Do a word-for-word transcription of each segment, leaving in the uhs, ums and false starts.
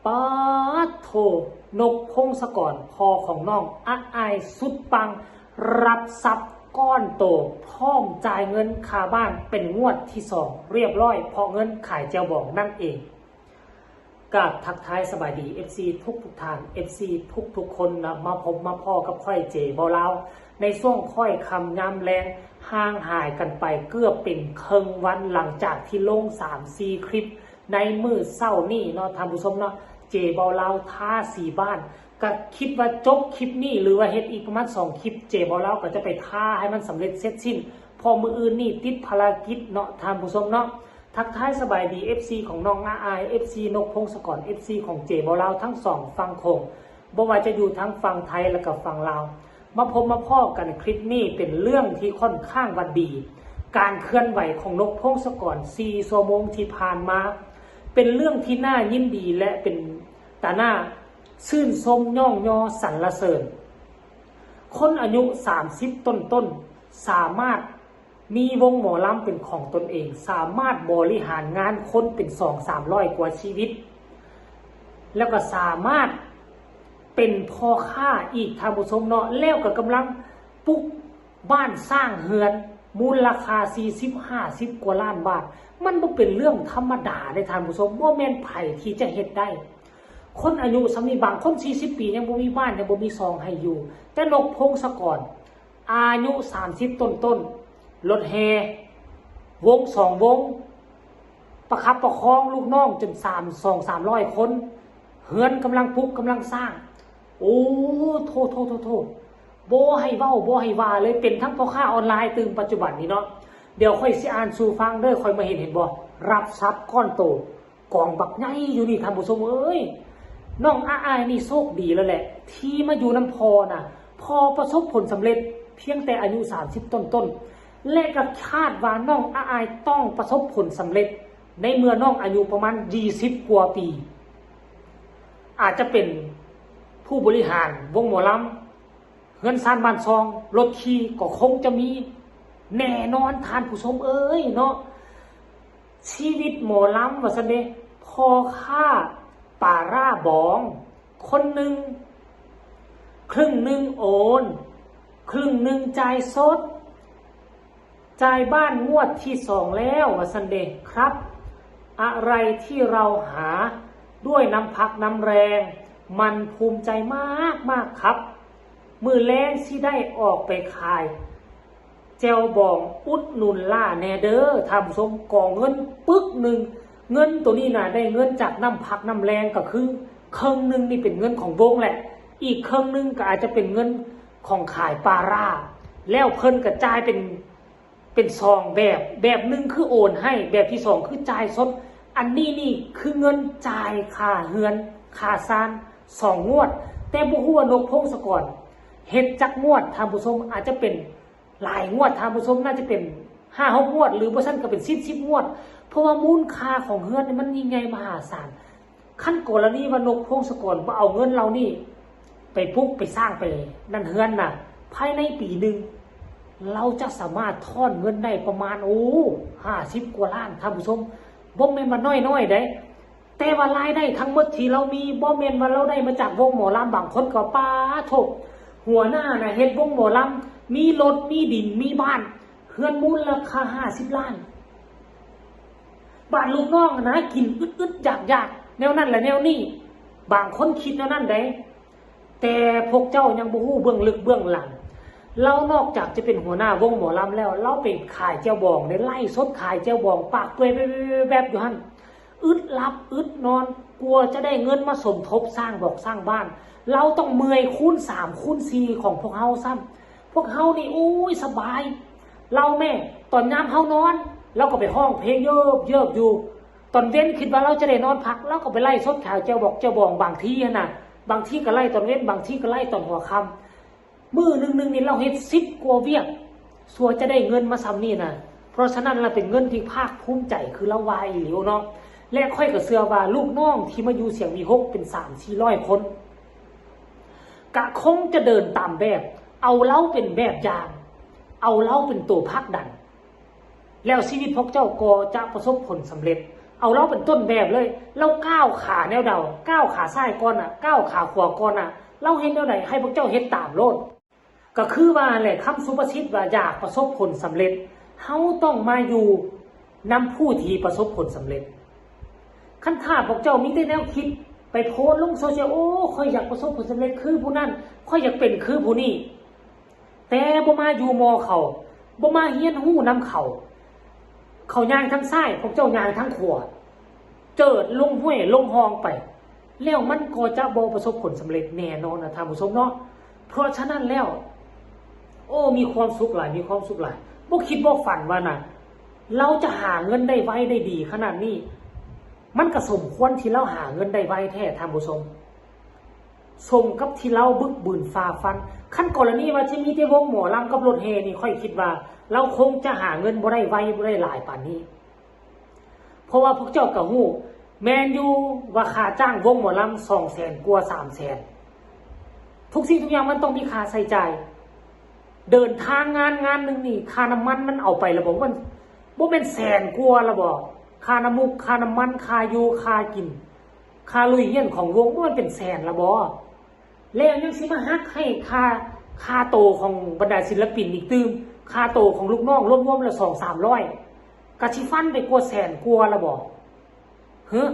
ป๊าดโถ นกพงศกร พ่อของน้อง อ้ายสุดปัง รับทรัพย์ก้อนโต พร้อมจ่ายเงินค่าบ้านเป็นงวดที่สองเรียบร้อย เพราะเงินขายแจ่วบองนั่นเอง กราบทักทายสบายดี เอฟซี ทุกทุกๆท่าน เอฟซี ทุกทุกๆคนนะ มาพบมาพ้อกับข้อยเจบ่าวลาว ในช่วงค่อยค่ำยามแลง ห่างหายกันไปเกือบเป็นเคิ่งวัน หลังจากที่ลงสามสี่คลิปในมื้อเช้านี้เนาะท่านผู้ชมเนาะ เจบ่าวลาวทาสีบ้าน ก็คิดว่าจบคลิปนี้หรือว่าเฮ็ดอีกประมาณสองคลิป เจบ่าวลาวก็จะไปทาให้มันสำเร็จเสร็จสิ้น เพราะมื้ออื่นนี่ติดภารกิจเนาะท่านผู้ชมเนาะ ทักทายสบายดี เอฟซี ของน้องอ้าย เอฟซี นกพงศกร เอฟซี ของเจบ่าวลาวทั้งสองฝั่งโขง บ่ว่าจะอยู่ทั้งฝั่งไทยและก็ฝั่งลาว มาพบมาพ้อกันคลิปนี้เป็นเรื่องที่ค่อนข้างว่าดี การเคลื่อนไหวของนกพงศกรสี่ชั่วโมงที่ผ่านมา เป็นเรื่องที่น่ายินดีและเป็นตาหน้าชื่นชมย่องยอสรรเสริญ คนอายุสามสิบต้นๆ สามารถมีวงหมอลำเป็นของตนเอง สามารถบริหารงานคนเป็นสองสามร้อยกว่าชีวิต แล้วก็สามารถเป็นพ่อค้าอีกท่านผู้ชมเนาะ แล้วก็กำลังปลุกบ้านสร้างเฮือน มูลค่าสี่สิบห้าสิบกว่าล้านบาท มันบ่เป็นเรื่องธรรมดาเด้ท่านผู้ชม บ่แม่นไผที่จะเฮ็ดได้ คนอายุส่ำนี้บางคนสี่สิบปียังบ่มีบ้านยังบ่มีซองให้อยู่ แต่นกพงศกร อายุสามสิบต้นๆ รถแห่ วงสองวง ประคับประคองลูกน้องจนสาม สองสามร้อยคน เฮือนกำลังปลุกกำลังสร้าง โอ้ โทษ โทษ โทษ โทษ บ่ให้เว้า บ่ให้ว่าเลย เป็นทั้งพ่อค้าออนไลน์ตื่นปัจจุบันนี้เนาะ เดี๋ยวข้อยสิอ่านสู่ฟังเด้อ ข้อยมาเห็น เห็นบ่ รับทรัพย์ก้อนโต กองบักใหญ่อยู่นี่ท่านผู้ชมเอ้ย น้องอ้ายนี่โชคดีแล้วแหละ ที่มาอยู่นำพ่อน่ะ พ่อประสบผลสำเร็จเพียงแต่อายุสามสิบต้นๆ และก็คาดว่าน้องอ้ายต้องประสบผลสำเร็จ ในเมื่อน้องอายุประมาณยี่สิบกว่าปี อาจจะเป็นผู้บริหารวงหมอลำ เฮือนซานบ้านซอง รถขี่ก็คงจะมีแน่นอนท่านผู้ชมเอ้ยเนาะ ชีวิตหมอลำว่าซั่นเด้ พ่อค้าปาร่าบอง คนหนึ่ง ครึ่งหนึ่งโอน ครึ่งหนึ่งจ่ายสด จ่ายบ้านงวดที่สองแล้วว่าซั่นเด้ครับ อะไรที่เราหาด้วยน้ำพักน้ำแรง มันภูมิใจมากมากครับ มื้อแลงสิได้ออกไปขายแจ่วบองอุดหนุนล่าแน่เด้อท่านผู้ชม กองเงินปึกหนึ่ง เงินตัวนี้น่ะได้เงินจากน้ำพักน้ำแรงก็คือเคิ่งหนึ่งนี่เป็นเงินของวงแหละ อีกเคิ่งหนึ่งก็อาจจะเป็นเงินของขายปาร่า แล้วเพิ่นก็จ่ายเป็น เป็นซองแบบ แบบหนึ่งคือโอนให้ แบบที่สองคือจ่ายสด อันนี้นี่คือเงินจ่ายค่าเฮือนค่าซานสองงวด แต่บ่ฮู้ว่านกพงศกรเฮ็ดจักงวดท่านผู้ชม อาจจะเป็นหลายงวดท่านผู้ชม น่าจะเป็นห้าหกงวด หรือบ่ซั้นก็เป็นสิบ สิบงวด เพราะว่ามูลค่าของเฮือนนี่มันยิ่งใหญ่มหาศาล คันกรณีว่านกพงศกรบ่เอาเงินเหล่านี้ไปปลุกไปสร้างไปนั่นเฮือนน่ะ ภายในปีหนึ่ง เราจะสามารถถอนเงินได้ประมาณ โอ้ ห้าสิบกว่าล้านท่านผู้ชม บ่แม่นว่าน้อยๆเด้ แต่ว่ารายได้ทั้งหมดที่เรามีบ่แม่นว่าเราได้มาจากวงหมอลำ บางคนก็ปาโถ หัวหน้าน่ะเฮ็ดวงหมอลำ มีรถมีดินมีบ้าน เฮือนมูลค่าห้าสิบล้าน บาดลูกน้องนะกินอึดๆอยากๆแนวนั้นแหละแนวนี้ บางคนคิดแนวนั้นเด้ แต่พวกเจ้ายังบ่ฮู้เบื้องลึกเบื้องหลัง เรานอกจากจะเป็นหัวหน้าวงหมอลำแล้ว เราไปขายแจ่วบอง ได้ไลฟ์สดขายแจ่วบอง ปากเปื่อยแบบๆอยู่หั่น อึดหลับอึดนอน กว่าจะได้เงินมาสมทบสร้างบอกสร้างบ้าน เราต้องเมื่อยคูณสามคูณสี่ของพวกเฮาซ้ำ พวกเฮานี่ โอ้ย สบาย เราแม่ ตอนยามเฮานอน เราก็ไปฮ้องเพลงเยิบเยิบอยู่ ตอนเว็นคิดว่าเราจะได้นอนพัก เราก็ไปไลฟ์สดขายแจ่วบอกแจ่วบอง บางทีหั้นน่ะ บางทีก็ไลฟ์ตอนเว็น บางทีก็ไลฟ์ตอนหัวค่ำ มื้อหนึ่งหนึ่งนี่เราเฮ็ดสิบกว่าเวียก สัวจะได้เงินมาส่ำนี่น่ะ เพราะฉะนั้นเราเป็นเงินที่ภาคภูมิใจ คือเราว่าอีหลีเนาะ และข้อยก็เชื่อว่าลูกน้องที่มาอยู่เสียงวีหกเป็นสามสี่ร้อยคน ก็คงจะเดินตามแบบ เอาเราเป็นแบบอย่าง เอาเราเป็นตัวผลักดัน แล้วชีวิตพวกเจ้าก็จะประสบผลสำเร็จ เอาลาวเป็นต้นแบบเลย ลาวก้าวขาแนวใด ก้าวขาซ้ายก่อนน่ะ ก้าวขาขวาก่อนน่ะ ลาวเฮ็ดแนวใด ให้พวกเจ้าเฮ็ดตามโลด ก็คือว่าแหละ คำสุภาษิตว่าอยากประสบผลสำเร็จ เฮาต้องมาอยู่นำผู้ที่ประสบผลสำเร็จ คันถ้าพวกเจ้ามีแต่แนวคิดไปโพสต์ลงโซเชียล โอ้ ข้อยอยากประสบผลสำเร็จคือผู้นั้น ข้อยอยากเป็นคือผู้นี้ แต่บ่มาอยู่หมู่เขา บ่มาเรียนรู้นำเขา เขาย่างทางซ้าย พวกเจ้าย่างทางขวา เจิดลงห้วยลงฮองไป แล้วมันก็จะบ่ประสบผลสำเร็จแน่นอนนะท่านผู้ชมเนาะ เพราะฉะนั้นแล้ว โอ้ มีความสุขหลาย มีความสุขหลาย บ่คิดบ่ฝันว่านะ ลาวจะหาเงินได้ไวได้ดีขนาดนี้ มันก็สมควรที่ลาวหาเงินได้ไวแท้ท่านผู้ชม สมกับที่ลาวบึกบืนฝ่าฟัน คันกรณีว่าสิมีแต่วงหมอลำกับรถแห่นี่ ข้อยคิดว่าลาวคงจะหาเงินบ่ได้ไวบ่ได้หลายปานนี้ เพราะว่าพวกเจ้าก็ฮู้ แม่นอยู่ว่าค่าจ้างวงหมอลำสองแสนกว่าสามแสน ทุกสิ่งทุกอย่างมันต้องมีค่าใช้จ่าย เดินทางงานงานหนึ่งนี่ ค่าน้ำมันมันเอาไปแล้วบ่ มันบ่แม่นแสนกว่าแล้วบ่ ค่าน้ำมูก ค่าน้ำมัน ค่าอยู่ ค่ากิน ค่าลุยเรียนของวง มันเป็นแสนแล้วบ่ แล้วยังสิมาหักให้ค่า ค่าโตของบรรดาศิลปินอีกตื่ม ค่าโตของลูกน้องรวมๆแล้วสองสามร้อย ก็สิฟันไปกว่าแสนกว่าแล้วบ่ เฮ้อ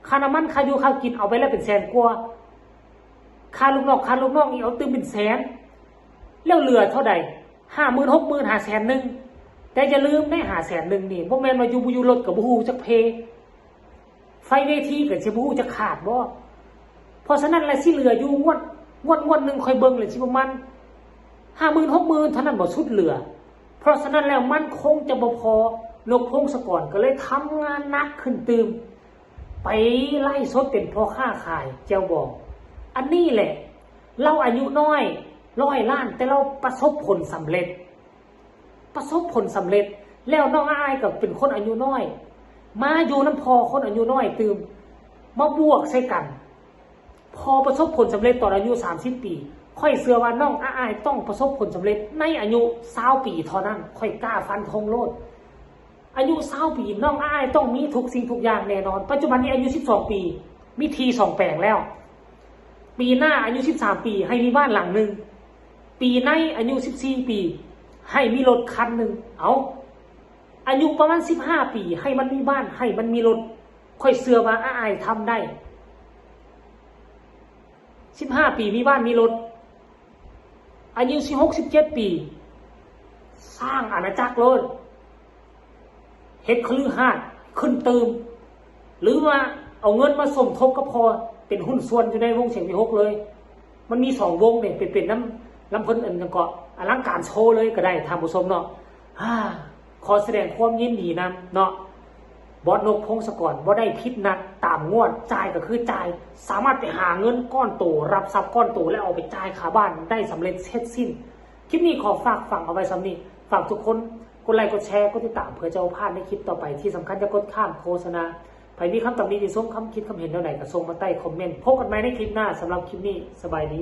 ค่าน้ำมัน ค่าอยู่ ค่ากิน เอาไปแล้วเป็นแสนกว่า ค่าลูกน้อง ค่าลูกน้องอีกเอาตื่มเป็นแสน แล้วเหลือเท่าใด ห้าหมื่น หกหมื่น หาแสนหนึ่ง แต่อย่าลืมได้ หาแสนหนึ่งนี่ บ่แม่นว่าอยู่บ่อยู่รถก็บ่ฮู้จักเพ ไฟเวทีก็สิบ่ฮู้จักขาดบ่ เพราะฉะนั้นแล้วสิเหลืออยู่งวด งวด งวดหนึ่งข้อยเบิ่งแล้วสิประมาณ ห้าหมื่น หกหมื่น เท่านั้นบ่สุดเหลือ เพราะฉะนั้นแล้วมันคงจะบ่พอ นกพงศกรก็เลยทำงานหนักขึ้นตื่ม ไปไลฟ์สดเป็นพ่อค้าขายแจ่วบอง อันนี้แหละ ลาวอายุน้อย ร้อยล้าน แต่ลาวประสบผลสำเร็จ ประสบผลสำเร็จ แล้วน้องอ้ายก็เป็นคนอายุน้อย มาอยู่นำพ่อคนอายุน้อยตื่ม มาบวกใส่กัน พ่อประสบผลสำเร็จตอนอายุสามสิบปี ข้อยเชื่อว่าน้องอ้ายต้องประสบผลสำเร็จในอายุซาวปีเท่านั้น ข้อยกล้าฟันธงโลด อายุซาวปี น้องอ้ายต้องมีทุกสิ่งทุกอย่างแน่นอน ปัจจุบันนี้อายุสิบสองปี มีที่สองแปลงแล้ว ปีหน้าอายุสิบสามปี ให้มีบ้านหลังหนึ่ง ปีในอายุสิบสี่ปี ให้มีรถคันหนึ่ง เอา อายุประมาณสิบห้าปี ให้มันมีบ้าน ให้มันมีรถ ข้อยเชื่อว่าอ้ายทำได้ สิบห้าปีมีบ้านมีรถ อายุสิบหก สิบเจ็ดปี สร้างอาณาจักรโลด เฮ็ดคฤหาสน์ขึ้นตื่ม หรือว่าเอาเงินมาสมทบกับพ่อ เป็นหุ้นส่วนอยู่ในวงเสียงวิหกเลย มันมีสองวงเนี่ย เป็น เป็นนำ นำเพิ่นอันนั้นก็อลังการโชว์เลยก็ได้ท่านผู้ชมเนาะ อ่า ขอแสดงความยินดีนำเนาะ บอสนกพงศกร บ่ได้ผิดนัดตามงวด จ่ายก็คือจ่าย สามารถไปหาเงินก้อนโต รับทรัพย์ก้อนโต และเอาไปจ่ายค่าบ้านได้สำเร็จเสร็จสิ้น คลิปนี้ขอฝากฝังเอาไว้ส่ำนี้ ฝากทุกคนกดไลค์กดแชร์กดติดตามเพื่อจะบ่พลาดในคลิปต่อไป ที่สำคัญอย่ากดข้ามโฆษณา ใผมีคำตำหนิติชม คำคิดคำเห็นแนวใดก็ส่งมาใต้คอมเมนต์ พบกันใหม่ในคลิปหน้า สำหรับคลิปนี้สบายดี